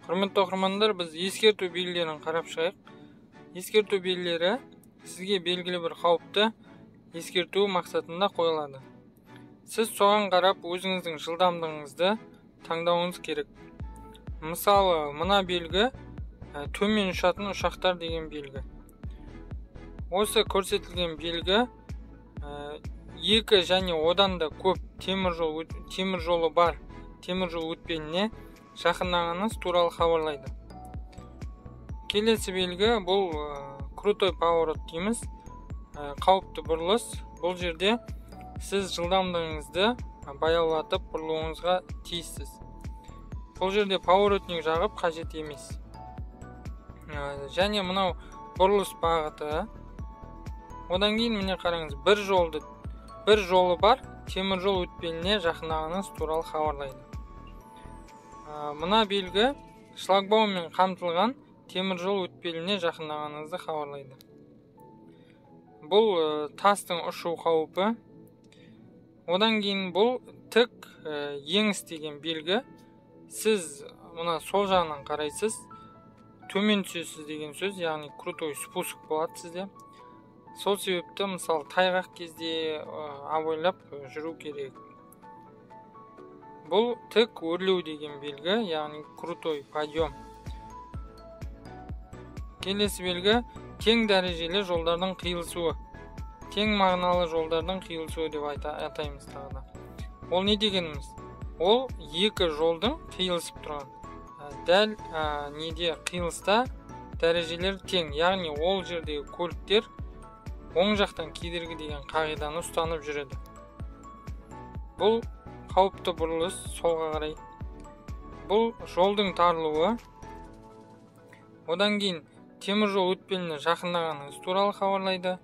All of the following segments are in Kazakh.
Құрметті оқырмандар, біз ескерту белгілерін қарап шығайық. Ескерту белгілері сізге белгілі бір қауіпті ескерту мақсатында қойылады. Сіз соған қарап өзіңіздің жылдамдығыңызды таңдауыңыз керек. Мысалы, мына белгі төмен ұшатын ұшақтар деген белгі. Осы көрсетілген белгі екі және одан да көп темір жолы бар темір жол өтпеліне жақындағаныңыз туралы хабарлайды. Келесі белгі бұл крутой поворот дейміз, қауіпті бұрылыс. Бұл жерде сіз жылдамдығыңызды баяулатып бұрылуыңызға тиіссіз. Бұл жерде поворотник жағып қажет емес. Және мынау бұрылыс бағыты. Одан кейін міне қараңыз, бір жолы бар темір жол өтпеліне жақындағаныңыз туралы хабарлайды. Мына белгі шлагбауммен қамтылған темір жол өтпеліне жақындағаныңызды хабарлайды. Бұл тастың ұшу қаупі. Одан кейін бұл тік еңіс деген белгі. Сіз мына сол жағынан қарайсыз, төмен түсесіз деген сөз, яғни крутой спуск болады сізде. Сол себепті мысалы тайғақ кезде абайлап жүру керек. Бұл тік өрлеу деген белгі, яғни крутой подъем. Келесі белгі тең дәрежелі жолдардың қиылысуы. Тең мағыналы жолдардың қиылысуы деп атаймыз тағы да. Ол не дегеніміз? Ол екі жолдың қиылысып тұрған. Дәл неде қиылыста дәрежелер тең, яғни ол жердегі көліктер оң жақтан кедергі деген қағиданы ұстанып жүреді. Бұл қауіпті бұрылыс солға қарай. Бұл жолдың тарылуы. Одан кейін темір жол өтпеліне жақындағаныңыз туралы хабарлайды.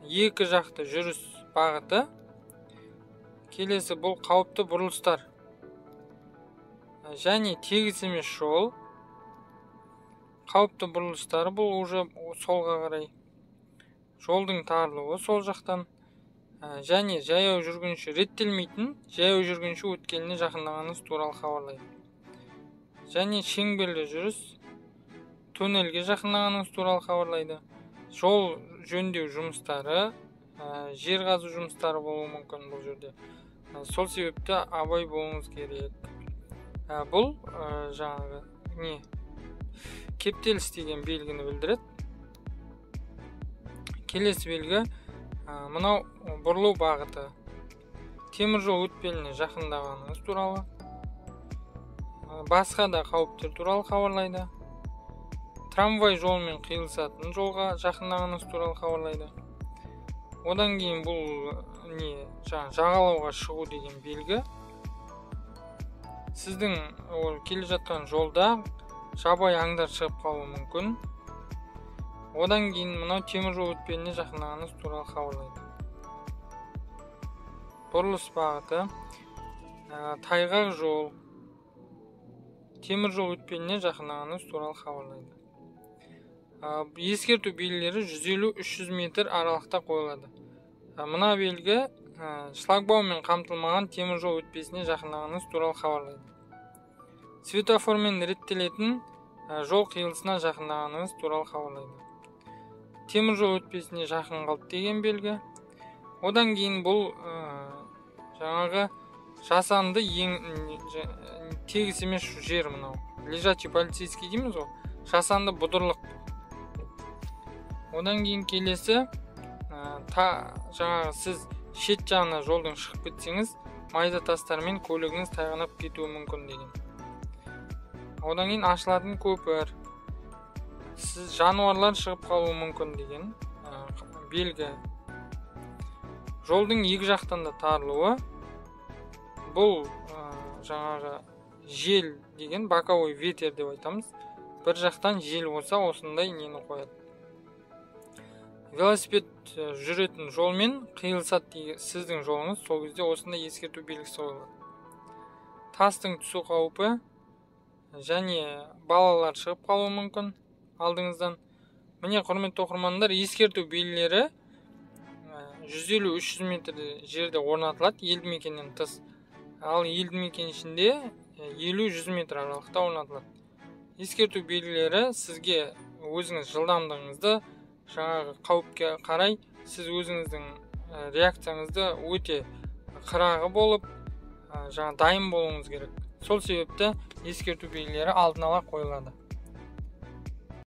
Екі жақты жүріс бағыты. Келесі бұл қауіпті бұрылыстар. Және тегіс емес жол. Қауіпті бұрылыстар бұл уже солға қарай. Жолдың тарылуы сол жақтан. Және жаяу жүргінші реттелмейтін жаяу жүргінші өткеліне жақындағаныңыз туралы хабарлайды. Және шеңберлі жүріс туннельге жақындағаныңыз туралы хабарлайды. Жол жөндеу жұмыстары, жер қазу жұмыстары болуы мүмкін бұл жерде. Сол себепті абай болуыңыз керек. Бұл жаңағы не кептеліс деген белгіні білдіреді. Келесі белгі мынау бұрылу бағыты. Темір жол өтпеліне жақындағаныңыз туралы, басқа да қауіптер туралы хабарлайды. Трамвай жолымен қиылысатын жолға жақындағаныңыз туралы хабарлайды. Одан кейін бұл не жағалауға шығу деген белгі. Сіздің келе жатқан жолда жабайы аңдар шығып қалуы мүмкін. Одан кейін мынау темір жол өтпеліне жақындағаныңыз туралы хабарлайды. Бұрылыс бағыты, тайғақ жол, темір жол өтпеліне жақындағаныңыз туралы хабарлайды. Ескерту белгілері 150-300 метр аралықта қойылады. Мына белгі шлагбауммен қамтылмаған темір жол өтпесіне жақындағаныңыз туралы хабарлайды. Светоформен реттелетін жол қиылысына жақындағаныңыз туралы хабарлайды. Темір жол өтпесіне жақын қалды деген белгі. Одан кейін бұл жаңағы жасанды тегіс емес жер мынау. Лежачий полицейский дейміз ғой. Жасанды бұдырлық. Одан кейін келесі жаңағы сіз шет жағына жолдың шығып кетсеңіз, майда тастармен көлігіңіз тайғанап кетуі мүмкін деген. Одан кейін ашылатын көпір. Сіз жануарлар шығып қалуы мүмкін деген белгі. Жолдың екі жақтан да тарылуы. Бұл жаңағы жел деген боковой ветер деп айтамыз. Бір жақтан жел болса осындай нені қояды. Велосипед жүретін жолмен қиылысады сіздің жолыңыз, сол кезде осындай ескерту белгісі қойылады. Тастың түсу қаупі және балалар шығып қалуы мүмкін алдыңыздан. Міне, құрметті оқырмандар, ескерту белгілері 150-300 метр жерде орнатылады елді мекеннен тыс. Ал елді мекен ішінде 50-100 метр аралықта орнатылады. Ескерту белгілері сізге өзіңіз жылдамдығыңызды, жаңағы қауіпке қарай сіз өзіңіздің реакцияңызды өте қырағы болып, жаңа дайын болуыңыз керек. Сол себепті ескерту белгілері алдын ала қойылады.